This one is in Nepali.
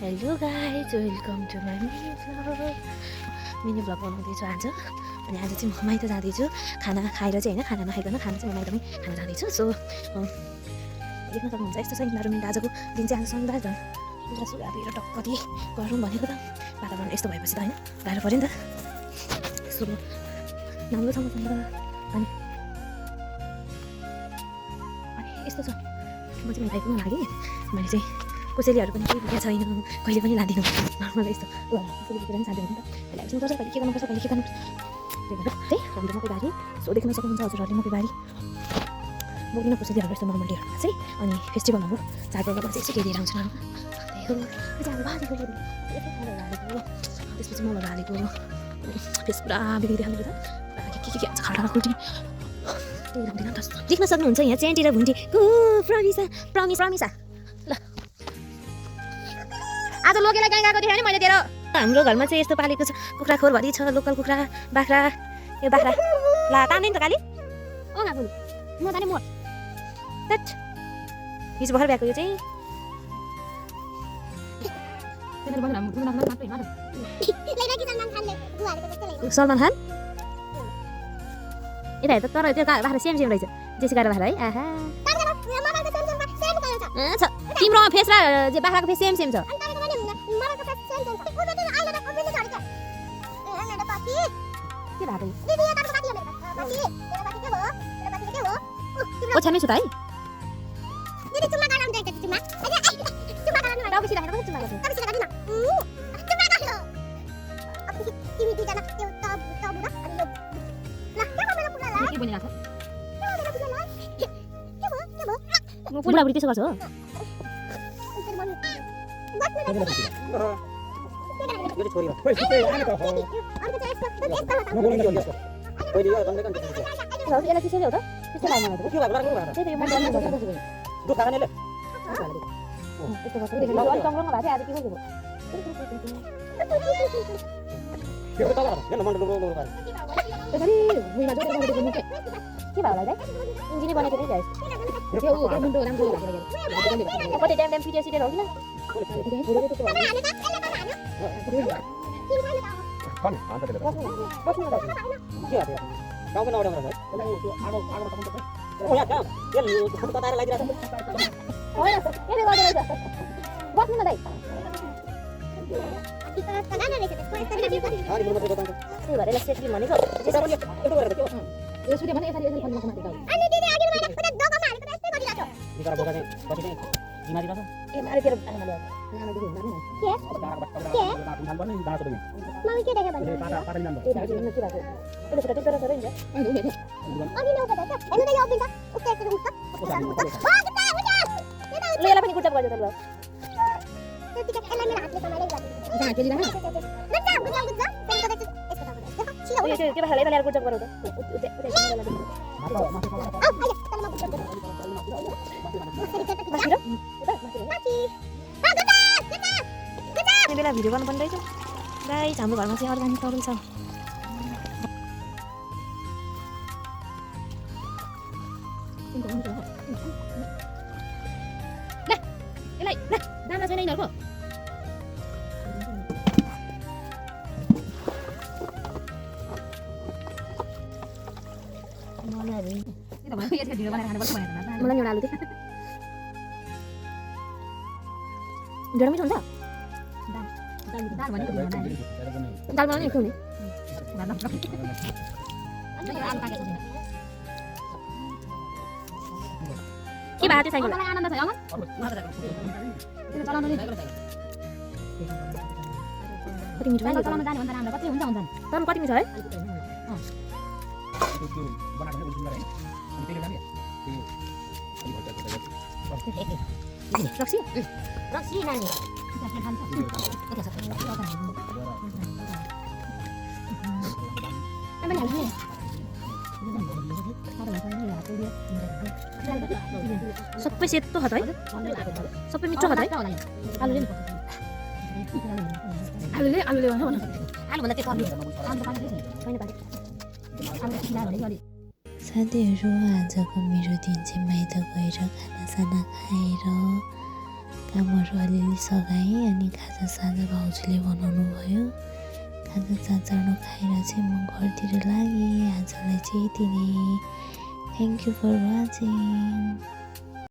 Hello guys, welcome to my mini vlog बनाउँदैछु आज। अनि आज चाहिँ म माइत जाँदैछु खाना खाएर चाहिँ होइन, खाना नखाइकन खाना चाहिँ म माइतमै खाना जाँदैछु। सो देख्न सक्नुहुन्छ यस्तो छ इन्भाइरोमेन्ट आजको दिन चाहिँ। आज शनिबार झन् लुगा सुगा धोएर टक्कति गरौँ भनेको त वातावरण यस्तो भएपछि त होइन गाह्रो पऱ्यो नि त। सो राम्रो छ मसँग। अनि यस्तो छ म चाहिँ मेरो भाइकोमा लागेँ। मैले चाहिँ कोसेलीहरू पनि केही पुगेको छैन, कहिले पनि लाँदिनँ। नर्मल यस्तो कोसेली पुगेर पनि साथी हुन्छ कहिले आइसक्नु पर्छ, कहिले के गर्नुपर्छ, कहिले के गर्नुपर्छ। त्यही भएर है हाम्रो मकै बारी सो देख्न सक्नुहुन्छ हजुरहरूले मकै बारी बोकिन कोसेलीहरू यस्तो नर्मल डेहरूमा चाहिँ। अनि फेस्टिभलहरू चाडपर्वमा चाहिँ यसो केही आउँछ नर्मल। त्यही हो चाहिँ अब बारीको हालेको, त्यसपछि मलहरू हालेको फेस पुरा बिग्रिदिइहाल्नु त के आउँछ खाल्टा खुल्टी त्यही लाउँदैन नि त। देख्न सक्नुहुन्छ यहाँ चेन्टी र भुन्टी प्रमिसा ल आज लोकेलाई गाई गएको देखेँ नि मैले तेरो। हाम्रो घरमा चाहिँ यस्तो पालेको छ, कुखुरा खोरभरि छ, लोकल कुखुरा बाख्रा। यो बाख्रा ला तान्दैन त काली ओ गाफुल म ताने मोर तट हिजो भर्खर ब्याएको। यो चाहिँ सलमान खान यता हेर्दा तर त्यो बाख्रा सेम रहेछ जेसिका र बाख्रा है। आहा छ तिम्रो फेस र बाख्राको फेस सेम छ। ओछ्यानमै छु त है। बुढाबुढी त्यसो गर्छ हो। इन्जिनी बनाएको थिएँ कति टाइम पिटिएर सिटेर हो कि बेला भिडियो गर्नु पर्ने रहेछ गाइस। हाम्रो घरमा चाहिँ अर्ग्यानिक तरुल छ। दाना छैन यिनीहरूको। मलाई एउटा आलु दे ढेँडो मिठो हुन्छ। दाल बनाउने के हुने के भएको त्यो साइकल आनन्द छ कति मिठो चलाउन जाने भन्दा राम्रो कति हुन्छ तर कति मिठो है। रक्सी नानी सबै सेतो छ त है, सबै मिठो छ त है। साथीहरू आजको मेरो दिन चाहिँ माइत गएर खानासाना खाएर कामहरू अलिअलि सघाएँ अनि खाजासाजा भाउजूले बनाउनु भयो। खाजा चाँडो खाएर चाहिँ म घरतिर लागेँ। आजलाई चाहिँ यति नै। Thank you for watching.